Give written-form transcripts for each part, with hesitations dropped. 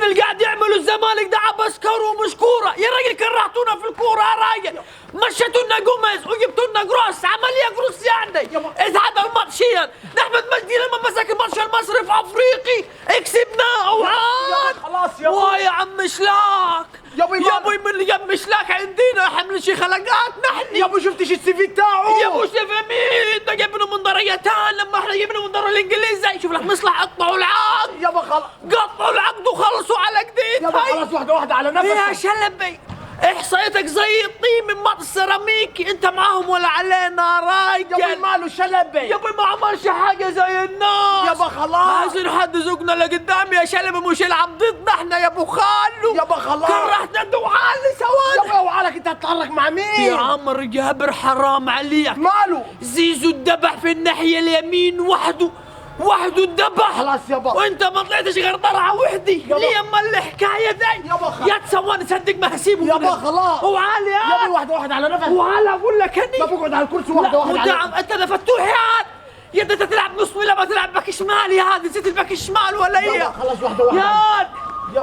بيمين اللي قاعد يعملوا الزمالك ده عبس كورة ومش كورة يا راجل. كرهتونا في الكورة يا راجل. مشيتوا لنا جوميز وجبتوا لنا جروس، عملية جروس يعني. اتعادل الماتشين. احمد مجدي لما مسك الماتش المصري في افريقي كسبناه. اوعاد خلاص يا واه يا عم شلاك. يا ابوي يا ابوي من اللي جاب شلاك عندنا حمل شي خلقات نحن. يا ابو شفتش ال CV بتاعه؟ يا ابو شايف مين ده؟ جايبينه من درجتان لما احنا جايبينه من دار الانجليزي. شوف لك مصلح، قطعوا العقد. يابا خلاص، قطعوا العقد وخلصوا على جديد. يابا خلاص، واحدة واحدة على يا نفسك. شلبي احصائيتك زي الطين من مط السيراميكي، انت معاهم ولا علينا يا ابوي راجل؟ ماله شلبي؟ يا ابوي ما عملش حاجة زي الناس. يابا خلاص. عايزين حد زوجنا لقدام يا شلبي، مش يلعب ضدنا احنا يا ابو خالو. يابا خلاص. كرهتنا الدوعان سواد. يابا وعلك انت هتتحرك مع مين؟ يا عمرو جابر حرام عليك. ماله؟ زيزو اتذبح في الناحية اليمين وحده وحده اتذبح. خلاص يابا. وانت ما طلعتش غير طلعة وحدي. يابا. ليه اما الحكاية دي؟ يابا خلاص. يا تسواني صدق ما هسيبه. يابا خلاص. وعلي يا ابوي واحدة واحدة على نفسك. وعلى اقول لك ما اني بقعد على الكرسي واحدة واحدة على ودعم انت ده فتوح يا عاد. يا ده انت تلعب نص ملعب تلعب باك شمال يا هذا، نسيت الباك الشمال ولا ايه؟ يابا خلاص واحدة واحدة. يا عاد.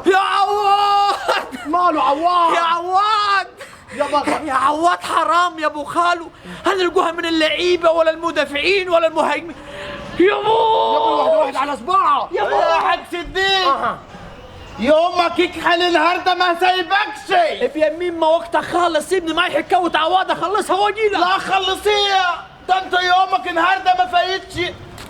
يا عواد. ماله عواد؟ يا عواد. يابا يا عواد حرام يا ابو خالو، هنلقوها من اللعيبة ولا المدافعين ولا المهاجمين يا ابو. يابا واحدة واحدة على صباعه. يا يا ابو حاج صديق يومك يكحل النهارده ما سايبكش. بيمين ما وقتك خالص، سيبني معي حكاوة عواد اخلصها واجي لك. لا خلصيها، ده انت يومك النهارده ما فايتش.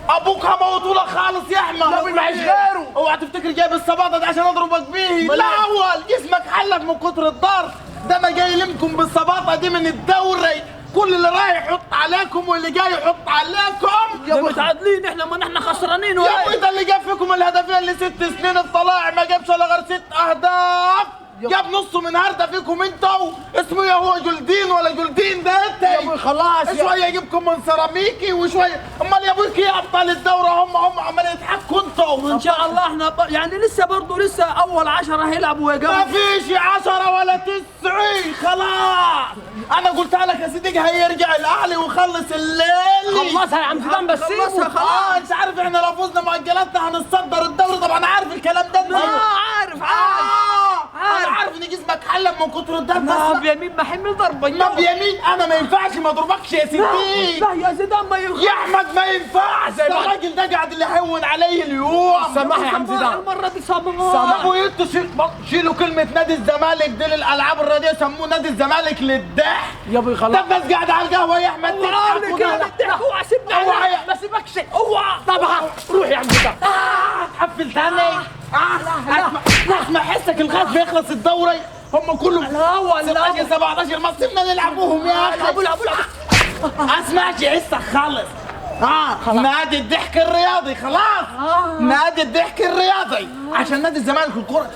ابوك هموتولك خالص يا احمد. يا ابوي معيش غيره. اوعى تفتكر جايب الصباطه ده عشان اضربك بيه. لا اول جسمك حلف من كتر الضرب ده. انا جاي لمكم بالصباطه دي من الدوري، كل اللي رايح يحط عليكم واللي جاي يحط عليكم. يا متعادلين احنا، ما نحن خسرانين يا ولا ابوي ده اللي جاب فيكم الهدفين اللي 6 سنين الطلاع ما جابش ولا غير 6 اهداف، جاب نصه من هرده فيكم انتوا. اسمه يا هو جولدين ولا جولدين ده انت؟ يا ابوي خلاص يا شوية يجيبكم من سيراميكي وشوية. امال يا ابوي يا ابطال الدورة هم عمالين يضحكوا انتوا. ان شاء الله احنا يعني لسه برضه لسه اول 10 هيلعبوا يا ما جماعة. فيش 10 ولا 9 خلاص. انا قلت لك يا صديقي هيرجع الاهلي ويخلص الليل. خلصها يا عم زيدان بس خلصها سيبه. خلاص. انت عارف احنا لو فزنا مؤجلاتنا هنتصدر الدوري، طبعا عارف الكلام ده انت. عارف عارف. انا عارف ان جسمك حلم من كتر الضرب. ما بس بيمين ما حمل ضربه. ما بيمين انا ما ينفعش ما اضربكش يا صديق. لا يا زيدان ما ينفعش يا احمد ما ينفعش، ده الراجل ده قاعد اللي هون عليه اليوم. سامح يا عم زيدان. المرة دي سامح. يا ابوي انتوا شيلوا كلمة نادي الزمالك دي للالعاب الرياضية، سموه نادي الزمالك للضحك. يا ابوي خلاص. ده الناس قاعدة على القهوة يا احمد اوعى تضحك. كده الضحك، اوعى سيبني. اوعى ما سيبكش. اوعى. طبعا روح يا عم زيدان. تحفل تاني. اسمع حسك الغاز بيخلص الدوري هم كلهم لا ولا 16 17 ما سيبنا نلعبوهم يا اخي. العبوا العبوا العبوا. اسمعش حسك خالص. نادي الضحك الرياضي خلاص. نادي الضحك الرياضي عشان نادي الزمالك الكرة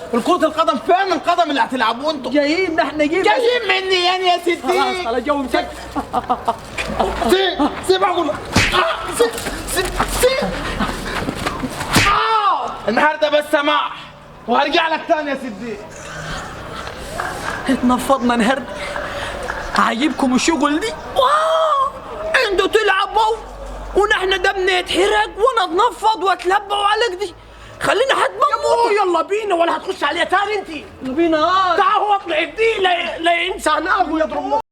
القدم. فين القدم اللي هتلعبوه انتوا؟ جايين نحن جايين. جايين مني يعني يا ستي. خلاص خلاص جو مسك. سيب سيب اقول سيب سيب سيب. النهارده بس سماح وهرجع لك تاني يا صديق. اتنفضنا نهرد. عاجبكم الشغل دي؟ واو انتوا تلعبوا ونحن دمنا يتحرق ونتنفض واتلبعوا على دي. خلينا حد يا ابوي يلا بينا، ولا هتخش عليها تاني انت؟ يلا بينا. تعال هو اطلع دي لا ينسى هناك ويضرب.